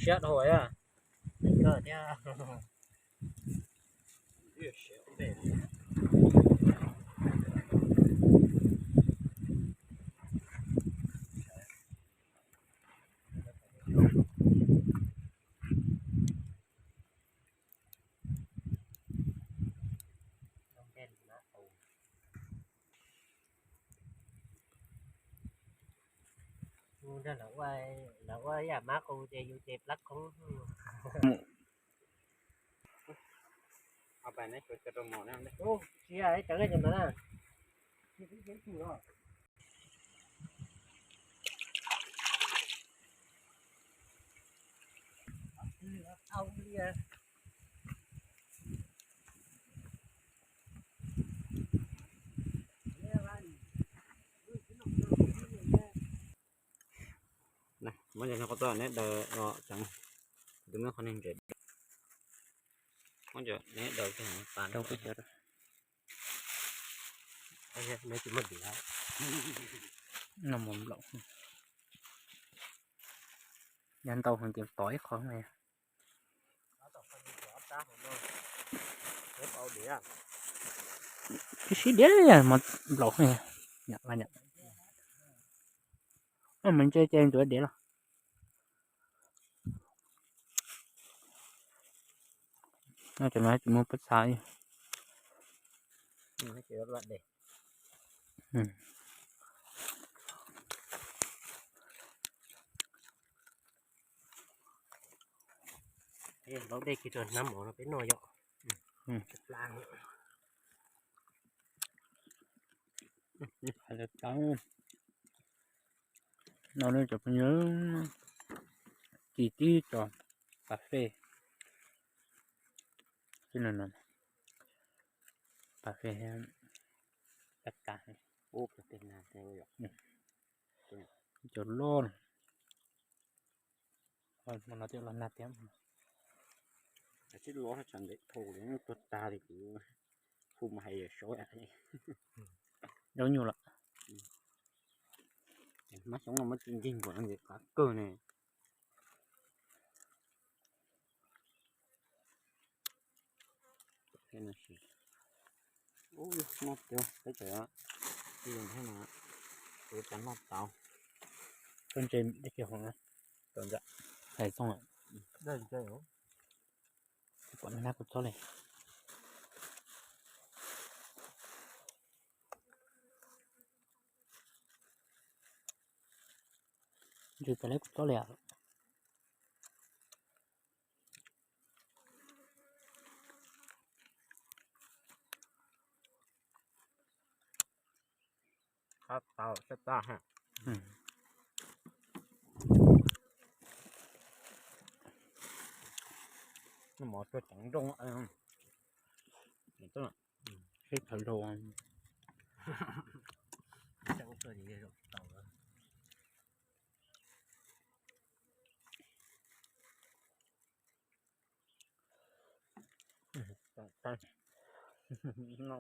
Siab dhau thiab. Yus nrog lawv ua, lawv ua yam mab qus ces yus ces plab khoob. Tsis yog cov no na. Muab cov no qhov txog neb daws los tseev, tus muab qhov neeg ntses, muab cov neb daws tas rau. No mus nplaum, yog ntau heev ces tov ib qho. Sib sib diav mas nplaum, mas ntse ces ntxuav diav los. No cov no tsis muaj pob txha. Laub dej kiag rau hnab mov no peb noj yom. Hais lawv tau no ne cov phooj ywg, ci tib tso cà phê, tib no cà phê tas tas, cov loj no, hmo no twb los nag tiag. Tib lo tsam ntev dhau li tuag tag li kuv hu mas hais saud. Zaub nyuj lawm. Hmab xyoob no muab tsis ncig npaum no ces qab kawg ne. Noj tiag peb cov, ib yam thiab no, kuv cov noj tau. Koj ntse dab tsi hov na? Hais txoog lawm. Pom nab kuv txob li. Ntshe txawm leb kuv txob li as. Qab tau sab tab ha. Mov tuag ceev nrooj. Sib thawv dhau. No,